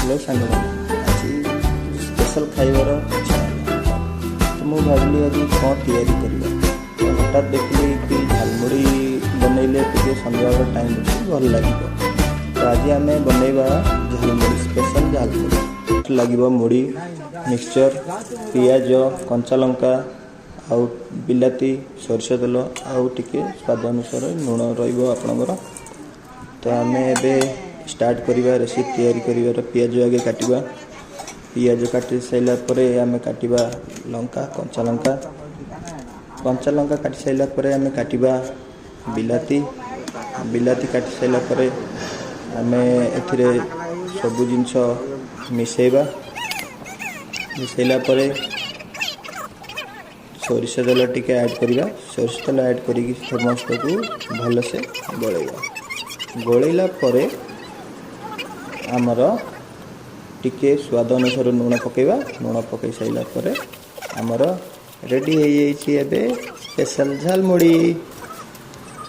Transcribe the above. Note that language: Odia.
ହ୍ୟାଲୋ ସାଙ୍ଗମାନେ, ଆଜି ସ୍ପେଶାଲ୍ ଖାଇବାର ଇଚ୍ଛା ହେଲା ତ ମୁଁ ଭାବିଲି ଆଜି କ'ଣ ତିଆରି କରିବା। ତ ହଠାତ୍ ଦେଖିଲି କି ଝାଲମୁଢ଼ି ବନେଇଲେ ଟିକେ ସନ୍ଧ୍ୟାବେଳ ଟାଇମ୍ ଅଛି, ଭଲ ଲାଗିବ। ତ ଆଜି ଆମେ ବନେଇବା ଝାଲମୁଢ଼ି, ସ୍ପେଶାଲ୍ ଝାଲମୁଢ଼ି। ଲାଗିବ ମୁଢ଼ି, ମିକ୍ସଚର୍, ପିଆଜ, କଞ୍ଚା ଲଙ୍କା ଆଉ ବିଲାତି, ସୋରିଷ ତେଲ ଆଉ ଟିକେ ସ୍ୱାଦ ଅନୁସାରେ ଲୁଣ ରହିବ ଆପଣଙ୍କର। ତ ଆମେ ଏବେ ଷ୍ଟାର୍ଟ କରିବା ରେସିପି ତିଆରି କରିବାର। ପିଆଜ ଆଗେ କାଟିବା। ପିଆଜ କାଟି ସାରିଲା ପରେ ଆମେ କାଟିବା ଲଙ୍କା, କଞ୍ଚା ଲଙ୍କା। କଞ୍ଚା ଲଙ୍କା କାଟି ସାରିଲା ପରେ ଆମେ କାଟିବା ବିଲାତି। ବିଲାତି କାଟି ସାରିଲା ପରେ ଆମେ ଏଥିରେ ସବୁ ଜିନିଷ ମିଶାଇବା। ମିଶାଇଲା ପରେ ସୋରିଷ ତେଲ ଟିକେ ଆଡ଼୍ କରିବା। ସୋରିଷ ତେଲ ଆଡ଼୍ କରିକି ସମସ୍ତକୁ ଭଲସେ ଗୋଳେଇବା। ଗୋଳେଇଲା ପରେ ଆମର ଟିକେ ସ୍ୱାଦ ଅନୁସାରେ ଲୁଣ ପକାଇବା। ଲୁଣ ପକାଇ ସାରିଲା ପରେ ଆମର ରେଡ଼ି ହେଇଯାଇଛି ଏବେ ସ୍ପେଶାଲ୍ ଝାଲମୁଢ଼ି।